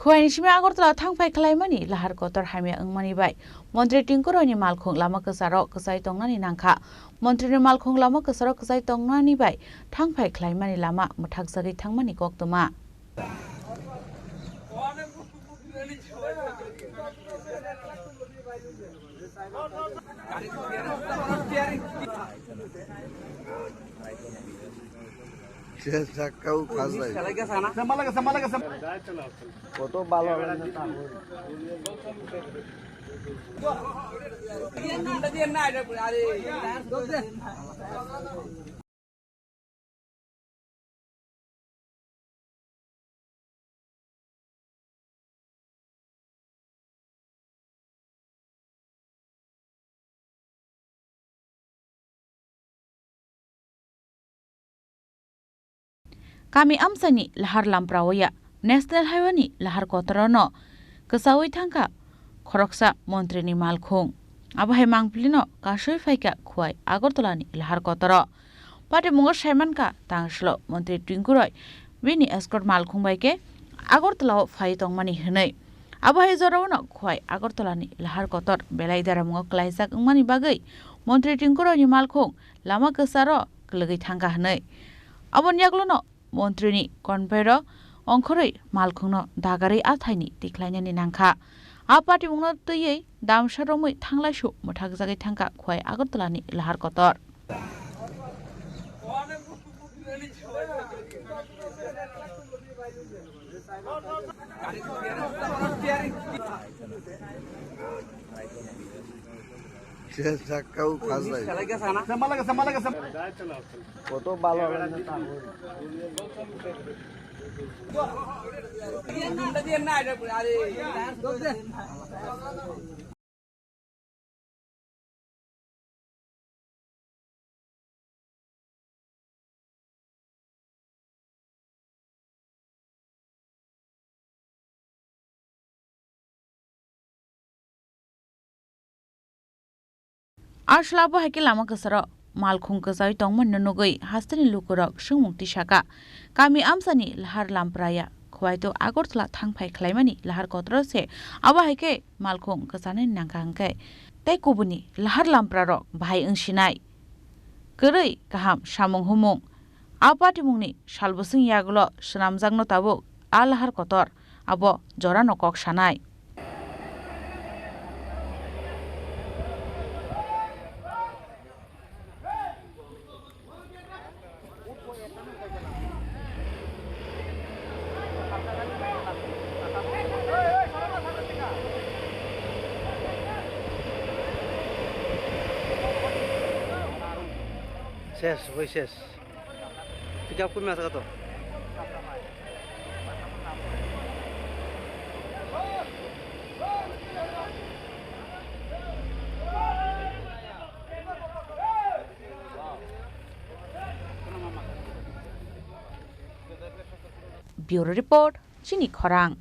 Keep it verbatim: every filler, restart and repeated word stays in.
Buini simi Agartala thangphai khlaimani lahar kotor hamya wngmani bai Montri Tinku Royni malkhung lama kwcharo kwchai tongnani nangkha. Montrini malkhung lama kwcharo kwchai tongnani bai thangphai khlaimani lama mwthakjagwi thangmani koktwma. Ches, sak kau khas lai. Koto balo. Kami amchaini lahar lamprao ya National Highway ni lahar kotoro no kwchaui thangkha khoroksa montri ni malkhung. Abo hai mangpili no kasui phaikha Khowai Agartala ni lahar kotoro. Patimungo saimankha tangslo montri Tinku Roy bini escort malkhung bai khe Agartala o phai tongmani hwnwi. Abo hai jorao no Khowai Agartala ni lahar kotor belai deramungo klaijak wngmani bagwi montri Tinku Roy ni malkhung lama kwcharo kwlwgwi thangkha hwnwi. Aboni yagulo no montri ni convoy rok ongkhorwi malkhung no dagarwi athaini tikhlainani nangkha. A patimung no twiwi damsa romwi thanglaisu mwthakjagwi thangkha Khowai Agartala ni lahar kotor. Ches, sak kau khas lai. Koto balo. Aswla bo hai khe lama kwcharo malkhung kwchaui tongmani no nugwi hasteni lukurok swngmung tisakha. Kami amchani lahar lampraya Khowai to Agartala thangphai khlaimani lahar kotoro se abo hai khe malkhung kwchanani nangkha hwnkhe tei kubuni lahar lamprarok bahai wngsinai. Kwrwi kaham samung humung. A patimungni salbwswng yagulo swnamjakno tabuk a lahar kotor abo jorano kok sanai. Ses, oi ses. Pick up kumi asa kato. Bureau Report, Chini Khorang.